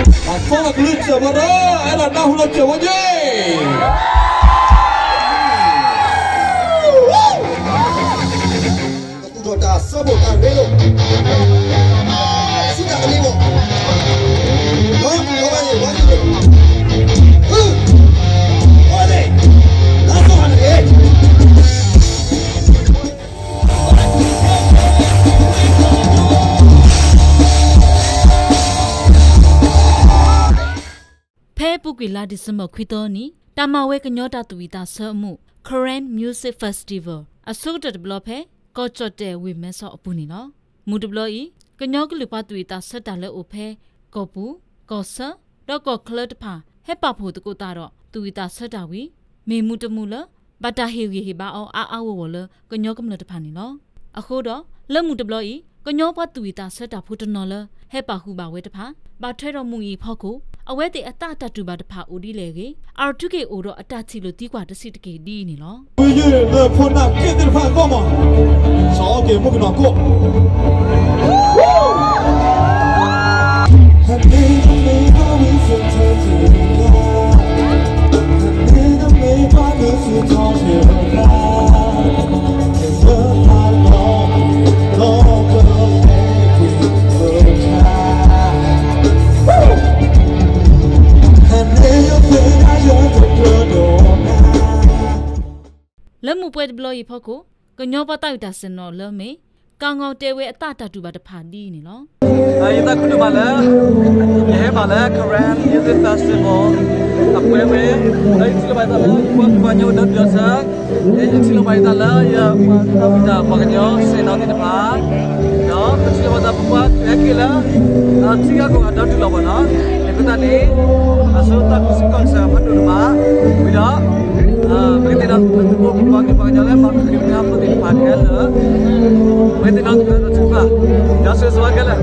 အသီလၢကလုၢ်စၢၤဝဲဒီး အဲၣ်ဒိးနၢ်ဟူလၢစၢၤဝဲက့ၤ ကသူၣ်ထီၣ်တၢ်ဆၢဖိတၢ်ရ့လိာ် ဆူတၢ်ကလံၤမီၢ် ဒီးကီဘၣ်ယံၤဝါက့ၤ လါစီၤဟးနဂ့ၤ ဖဲအပူၤကွံာ်လါဒံၣ်စ့ဘၢၣ်ခွံသီနံၤ တၢ်မၤဝဲကညီတၢ်သူၣ်ဝံၣ်သးဆၢအမူး Karen Music Festival အဆိကတၢၢ်တဘျီဖဲ ကီၢ်ကၠီၣ်တဲၣ်ဝ့ၢ်မဲဆီးအပူၤန့ၣ်လီၤ. မုၢ်တဘျီအံၤ ကညီကလုာ်ပှၤသူၣ်ဝံၣ်သးဆၢတၢ်လၢအိၣ်ဖဲ ကီၢ်ပူၤ, ကီၢ်ဆၢ, ဒီးကီၢ်ချၢတဖၣ် ဟဲပာ်ဖှိၣ်သကိးသးဒီး သူၣ်ဝံၣ်သးဆၢတၢ်ဝံၤ မ့ၢ်မုၢ်တမုၢ်လၢ ဘၣ်တၢ်ဟ့ၣ်ဂံၢ်ဟ့ၣ်ဘါအီၤအါအါဂီၢ်ဂီၢ်လၢကညီကမျၢၢ်တဖၣ်န့ၣ်လီၤ. အဃိဒီး လၢမုၢ်တဘျီအံၤ ကညီပှၤသူၣ်ဝံၣ်သးဆၢတၢ်ဖိတနီၤလၢ ဟဲပာ်ဃုာ်ဘၣ်ဝဲတဖၣ် ဘၣ်ထွဲဒီးမုၢ်အံၤအဖီခိၣ် အဝဲသ့ၣ်အသးအတၢ်တူၢ်ဘၣ်တဖၣ်အိၣ်ဒ်လဲၣ်အဂ့ၢ် အၣ်ထူခ့ၣ်အိၣ်ဒီးအတၢ်ထံၣ်လိာ်သံကွၢ်တဆံးတက့ၢ်ဒ်အံၤန့ၣ်လီၤ. ဝံယုၢ်လၢဖိနၢ်က့သ့ၣ်တဖၣ်အဂီၢ်မး, စီၤအီက့ၤမုၣ်ကနီၤခိၣ် လၢမုၢ်ပှဲၤတဘျီအံၤအဖီခိၣ် ကညီပှၤသးဝံၣ်တၢ်စ့ၢ်နီၤလၢအမ့ၢ် ကၤငီၤတဲဝဲအသးတၢ်တူၢ်ဘၣ်တဖၣ်ဒ်အံၤန့ၣ်လီၤ. ယသးခုဒိၣ်မးလၢ ယဟဲဘၣ်လၢ Karen Music Festival အပှဲၤဝဲ ဒီးယထံၣ်လိာ်ဘၣ်ယသးလၢ ယပှၤကညီဒီတဘျီဆၢ ယထံၣ်လိာ်ဘၣ်ယသးလၢ ယပှၤသးဝံၣ်တၢ်ပှၤကညီစ့ၢ်နီၤသ့ၣ်တဖၣ် ဒီးပထံၣ်လိာ်ဘၣ်သးပပှၤကဟဲက့ၤလၢ ထံဂၤကီၢ်ဂၤဒီတူၢ်လိာ်ဘၣ်နီၤ, အဃိသတးန့ၣ် အဆိသးခုစ့ၢ်ကီးကစၢ်ဖးဒိၣ်တဘၣ်, ဝံၤဒီး ပကသ့ၣ်နီၣ်ထီၣ်သကိးပပှၤကလုာ်ပှၤကညီလၢ ပှၤကလုာ်ကညီဖိသ့ၣ်တဖၣ်ခဲလၢာ်, ပကသ့ၣ်နီၣ်ထီၣ်သကိးတၢ်ထုကဖၣ်, ဒီးဆိၣ်ဂ့ၤဆိၣ်ဝါခဲလၢာ်.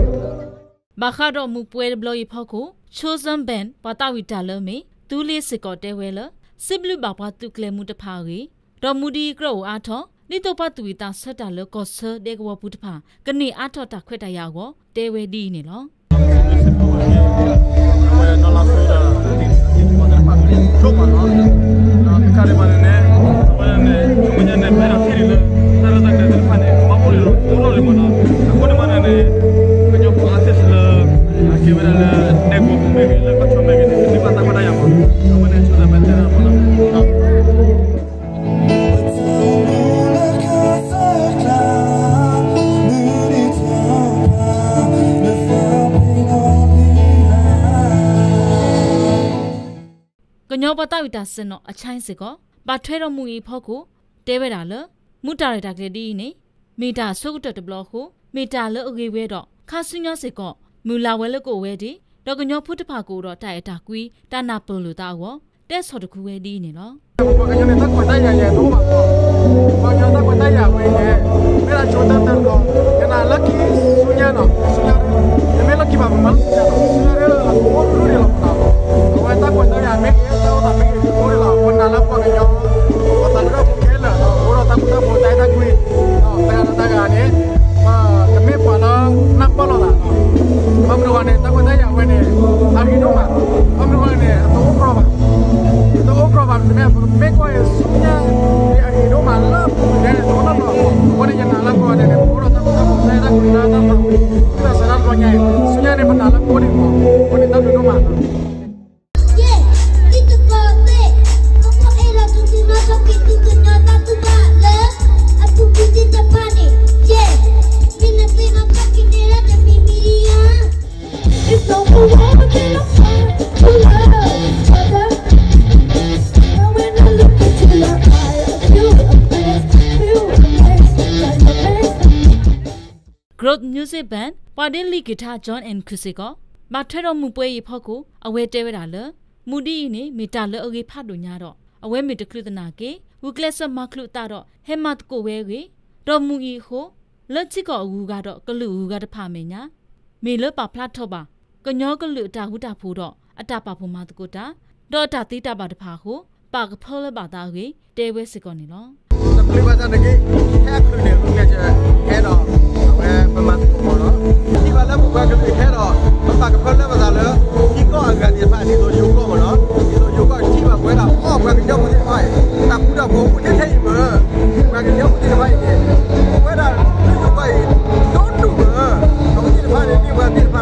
ဘၣ်ဃးဒီးမုၢ်ပှဲၤတဘျီအံၤအဖီခိၣ် Chosen Band ပှၤသးဝံၣ်တၢ်လၢအမ့ၢ် သူလ့စ့ၢ်ကီးတဲဝဲလၢ စံးဘျုးဘၣ်ပှၤသုးကျဲၤမူးတဖၣ်အဂ့ၢ်, ဒီးမူဒံးအကြၢးအိၣ်အါထီၣ် ဒ်သိးပှၤသူၣ်ဝံၣ်သးဆၢတၢ်လၢကီၢ်ဆၢဒဲကဝီၤပူၤတဖၣ် ကန့ၢ်အါထီၣ်တၢ်ခွဲးတၢ်ယာ်အဂီၢ် တဲဝဲဒ်အံၤန့ၣ်လီၤ. ကညီပှၤသးဝံၣ်တၢ်စ့ၢ်နီၤအဆဲစ့ၢ်ကီး ဘၣ်ထွဲဒီးမုၢ်အံၤအဖီခိၣ် တဲဝဲဒၣ်လၢ မူးတၢ်ရဲၣ်တၢ်ကျဲၤဒ်အံၤန့ၣ် မ့ၢ်တၢ်အဆိကတၢၢ်တဘျီအဃိ မ့ၢ်တၢ်လၢအဂ့ၤဝဲဒီး ခါဆူညါစ့ၢ်ကီး မုၢ်လၢ်ဝဲလၢကအိၣ်ဝဲဒၣ် ဒီးကညီဖိတဖၣ်ကအိၣ်ဒီးတၢ်အဲၣ်တၢ်ကွံ တၢ်နၢ်ပၢၢ်လိာ်သးအဂီၢ် တဲဆီၣ်တခူဝဲဒ်အံၤန့ၣ်လီၤ. ပှၤကညီန့ၣ် တၢ်ခွဲးတၢ်ယာ်ယဲၢ်တအိၣ်ဘၣ်, ပှၤကညီတၢ်ခွဲးတၢ်ယာ်ဝဲယဲၢ် မ့ၢ်ဒၣ်ဆိတၢ်တၢ်တဘျီ, ယနာ်လၢခံဆူညါနီၤ, ဆူညါ ယမ့ၢ်လၢခံဘၣ် ပမၤလၢဆူညါနီၤ, ဆူညါဒ်အကအိၣ်ဒူၣ်ဒံးလီၤနီၤ, အဝဲတၢ်ခွဲးတၢ်ယာ်မ့ၢ်ဂ့ၤ တၢ်အိၣ်သးမ့ၢ်ဂ့ၤ ဒ်အကအိၣ်ဒံးလီၤ, ပနာ်လၢပှၤကညီ ပှၤသးဒူတၢ်ဖိခဲလၢာ် အိၣ်ဒီးတၢ်ဃူတၢ်ဖိး တၢ်အဲၣ်တၢ်ကွံ ဒီးတဂၤဒီးတဂၤန့ၣ် ပကမ့ၢ်ပှၤလၢနၢ်ပၢၢ်လိာ်သး, ဘၣ်မနုၤအဃိန့ၣ် တၢ်ခွဲးတၢ်ယာ်ဝဲန့ၣ် အဂ့ၤဒိၣ်မး, ဘၣ်မနုၤအဃိန့ၣ် အတအိၣ်ကြီဘၣ်, အတအိၣ်ကြီဘၣ် မ့ၢ်ကွၢ်အံၤဆူညါန့ၣ် အဂ့ၤဒိၣ်မးလၢပှၤကညီန့ၣ် တအိၣ်နီတဘျီ, အဃိန့ၣ် ယနာ်လၢပှၤန့ၣ် ပအိၣ်ဒီးတၢ်ဃူတၢ်ဖိး တၢ်အဲၣ်တၢ်ကွံ တၢ်သးဝံၣ် တၢ်ဆၢတၢ်တဘျီညါအံၤ ဆူညါန့ၣ် ပနာ်လၢပအိၣ်ဒံးမး, အဃိန့ၣ်တၢ်ဘျုးဒိၣ်မး ယဲၢ်, တံၤသကိးသ့ၣ်, ပအဲၣ်ဒိးဒုးသ့ၣ်နီၣ်ထီၣ်က့ၤသုကညီတၢ်တူၢ်ဘၣ်လၢ အပူၤကွံာ်သ့ၣ်တဖၣ်န့ၣ်, ယဲၢ်, မ့ၢ်နသ့ၣ်နီၣ်ထီၣ်က့ၤန့ၣ်လၢတမံၤမံၤဧါ. It's not the war, but they don't fight to love each other. And when I look into your eyes, I feel amazed, feel amazed, like amazed. Grove Music Band ပှၤဒ့လံာ်က့ၤထါ John and Chris စ့ၢ်ကီး ဘၣ်ထွဲဒီးမုၢ်ပှဲၤအံၤအဖီခိၣ် အဝဲတဲဝဲဒၣ်လၢ မုၢ်ဒ်အံၤန့ၣ် မ့ၢ်တၢ်လၢအဂ့ၤဖးဒိၣ်ညါဒီး အဝဲမ့ၢ်တချုးသနာ်က့ ဂုာ်ကျဲးစၢးမၤချုးအသးဒီး ဟဲမၤသကိးဝဲအဂ့ၢ်, ဒီးမုၢ်အံၤအဃိ လၢထံကီၢ်အဂုၤအဂၤဒီးကလုာ်အဂုၤအဂၤတဖၣ်အမဲာ်ညါ မ့ၢ်လၢပာ်ဖျါထီၣ်ဘၣ် ကညီကလုာ်အတၢ်ဃူတၢ်ဖိးဒီး အတၢ်ပာ်ဖှိၣ်မၤသကိးတၢ် ဒီးအတၢ်သ့တၢ်ဘၣ်တဖၣ်အဃိ ပာ်ကဖၢလၢဘၣ်သးအဂ့ၢ် တဲဝဲစ့ၢ်ကီးန့ၣ်လီၤ. တချုးဘၣ်ဆၣ်နာ်က့ ဟဲအချုးန့ၣ် မ့ၢ်ကျဲးစၢးဟဲဒီး အဝဲပမၤသကိးမီၤလီၤ. ထံၣ်ဘၣ်လၢပပှၤကလုာ်ဟဲဒီး ပပာ်ကဖၢလၢဘၣ်သးလၢ ထံကီၢ် ပှၤသ့ၣ်တဖၣ်ဒ်သိးယိၤကီၢ်မ့ၢ်နီၤ, ဒ်သိးယိၤကီၢ်ထံၣ်ဘၣ်ပဝဲဒၣ် အိၣ်ပှၤကညီဖိသ့ၣ်တဖၣ်အံၤ တၢ်ဃူတၢ်ဖိးအိၣ်ထဲထဲအံၤမ့ၢ်, ပှၤကညီဖိသ့ၣ်တဖၣ်အံၤန့ၣ် အိၣ်ဝဲဒၣ်လၢယိၤကီၢ်အံၤ ဒိၣ်ဒိၣ်မ့ၢ်, အ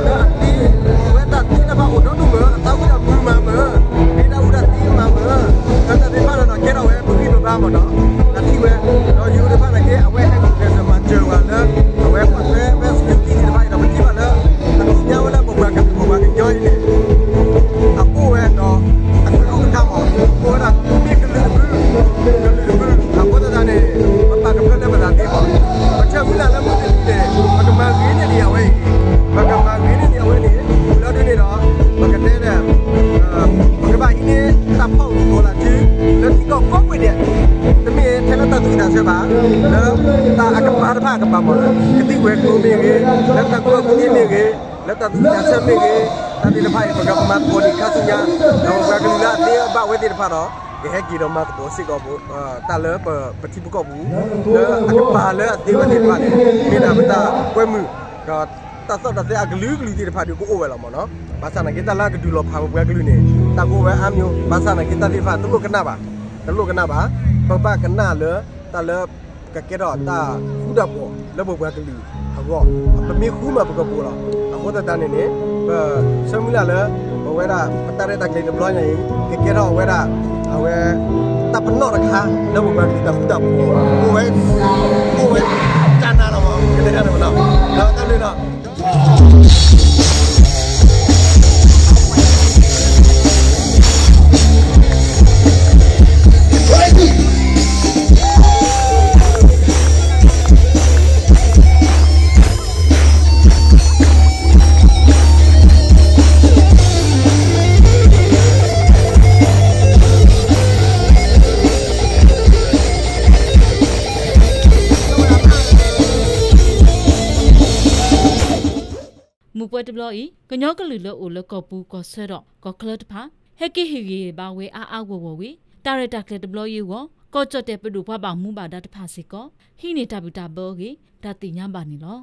ဝဲသ့ၣ်တဖၣ်န့ၣ် မ့ၢ်ပှၤသ့ၣ်တဖၣ်လၢအသ့, အဝဲတၢ်သ့တၢ်ဘၣ်အိၣ်ဒိၣ်ဒိၣ်မ့ၢ်, အသးဝံၣ်တၢ်မုာ်မးမ့ၢ်, မ့ၢ်တၢ်အူတၢ်သံမးမ့ၢ်, ဒီးတၢ်သ့ၣ်တဖၣ်န့ၣ်ဒီး ကဲထီၣ်ဝဲပဂံၢ်ပဘါမ့ၢ်နီၤ, တၢ်ထံၣ်ဝဲ, ဒီးယိၤသ့ၣ်တဖၣ်န့ၣ်က့ အဝဲဟဲက့ၤ မၤစၢၤဝဲလၢ အဝဲပှၤဖဲ ဖဲ security သ့ၣ်တဖၣ်အံၤဒီး ပထံၣ်ဘၣ်လၢ အသ့ၣ်ညါဝဲလၢပပှၤကလုာ်ပပှၤကညီအံၤန့ၣ် အအိၣ်ဝဲဒီး အကလုၢ်တခါမ့ၢ်, အိၣ်ဝဲဒၣ်မ့ၢ်ကလုာ်တဘု, ကလုာ်တဘု, အဃိသတးန့ၣ် ပပာ်ကဖၢလၢပသးသ့မ့ၢ်, ပဆၢမုၢ်လၢ်လၢမုၢ်တနံၤန့ၣ် ပကမၤဂ့ၤန့ၢ်ဒံးအဝဲအံၤ, ပကမၤဂ့ၤန့ၢ်ဒံးအဝဲန့ၣ်, လၢဒ်န့ၣ်ဒီး ပကတဲဒီး ပကဘၣ်ဟံးန့ၢ်တၢ်ဖီၣ်ဂီၤလီၤစု လၢထံကီၢ်ကိးပှ့ၤဒဲး, တမ့ၢ်ထဲလၢတၢ်သူၣ်ဝံၣ်သးဆၢဘၣ်, လၢတၢ်အကပၤတဖၣ်အကပၤမ့ၢ်, ကသံၣ်ဝဲၤကျိၤမ့ၢ်ဂ့ၤ, လၢတၢ်ကူၣ်ဘၣ်ကူၣ်သ့မ့ၢ်ဂ့ၤ, လၢတၢ်သူၣ်ဝံၣ်သးဆၢမ့ၢ်ဂ့ၤ, တၢ်သ့ၣ်တဖၣ်အံၤ ပကမၤသကိးဒံးခါဆူညါ, ဒီးပပှၤကလုာ်လၢအသ့အဘၣ်ဝဲသ့ၣ်တဖၣ်ဒီး ကဟဲက့ၤဒီးမၤသကိးစ့ၢ်ကီး တၢ်လၢပထံပကီၢ်ပူၤ, လၢအကပၤလၢအသ့ဝဲသ့ၣ်တဖၣ်န့ၣ် မ့ၢ်ဒၣ်ပတၢ်ကွဲမုာ်, ဒီးတၢ်သီၣ်တၢ်သဲအကလုာ်ကလုာ်သ့ၣ်တဖၣ်ဒီးကအိၣ်ဝဲလီၤမ့ၢ်နီၤ, ဘၣ်ဆၣ်နာ်က့တၢ်လၢအကဒုးလီၤဖးပပှၤကလုာ်န့ၣ် တၢ်ကအိၣ်ဝဲအါမး, ဘၣ်ဆၣ်နာ်က့တၢ်သ့ၣ်တဖၣ်တလိၣ်ကနၣ်ဘၣ်, တလိၣ်ကနၣ်ဘၣ်, ပဘၣ်ကနၣ်လၢ တၢ်လၢ ကကဲထီၣ်တၢ်ဃူတၢ်ဖိးလၢပပှၤကလုာ်အဂီၢ်, ပမ့ၢ်ဃူမးပကဘိးလီၤ, အဃိသတးန့ၣ်န့ၣ် ပဆၢမုၢ်လၢ်လၢ ပဝဲဒၣ် ပတၢ်ရဲၣ်တၢ်ကျဲၤတဘျီညါအံၤ ကကဲထီၣ်ဝဲဒၣ် အဝဲ တၢ်ပနီၣ်တခါ လၢပပှၤကလုာ်တၢ်ဃူတၢ်ဖိး, အိၣ်ဝဲ အိၣ်ဝဲ တၢ်နးလီၤမး ကတဲတၢ်န့ၣ်မးနီၤ, ဒီးတၢ်ဘျုးလီၤ. မုၢ်ပှဲၤတဘျီအံၤ ကညီကလုာ်လၢအိၣ်လၢကီၢ်ပူၤကီၢ်ဆၢဒီးကီၢ်ချၢတဖၣ် ဟဲက့ၤဟ့ၣ်ဂံၢ်ဘါဝဲအါအါဂီၢ်ဂီၢ်ဝံၤ တၢ်ရဲၣ်တၢ်ကျဲၤတဘျီအံၤအဂီၢ် ကီၢ်ကၠီၣ်တဲၣ်ပဒိၣ်ပှၤဘၣ်မူဘၣ်ဒါတဖၣ်စ့ၢ်ကီး ဟံးန့ၢ်တၢ်ဘံၣ်တၢ်ဘၢအဂ့ၢ် တၢ်သ့ၣ်ညါဘၣ်န့ၣ်လီၤ.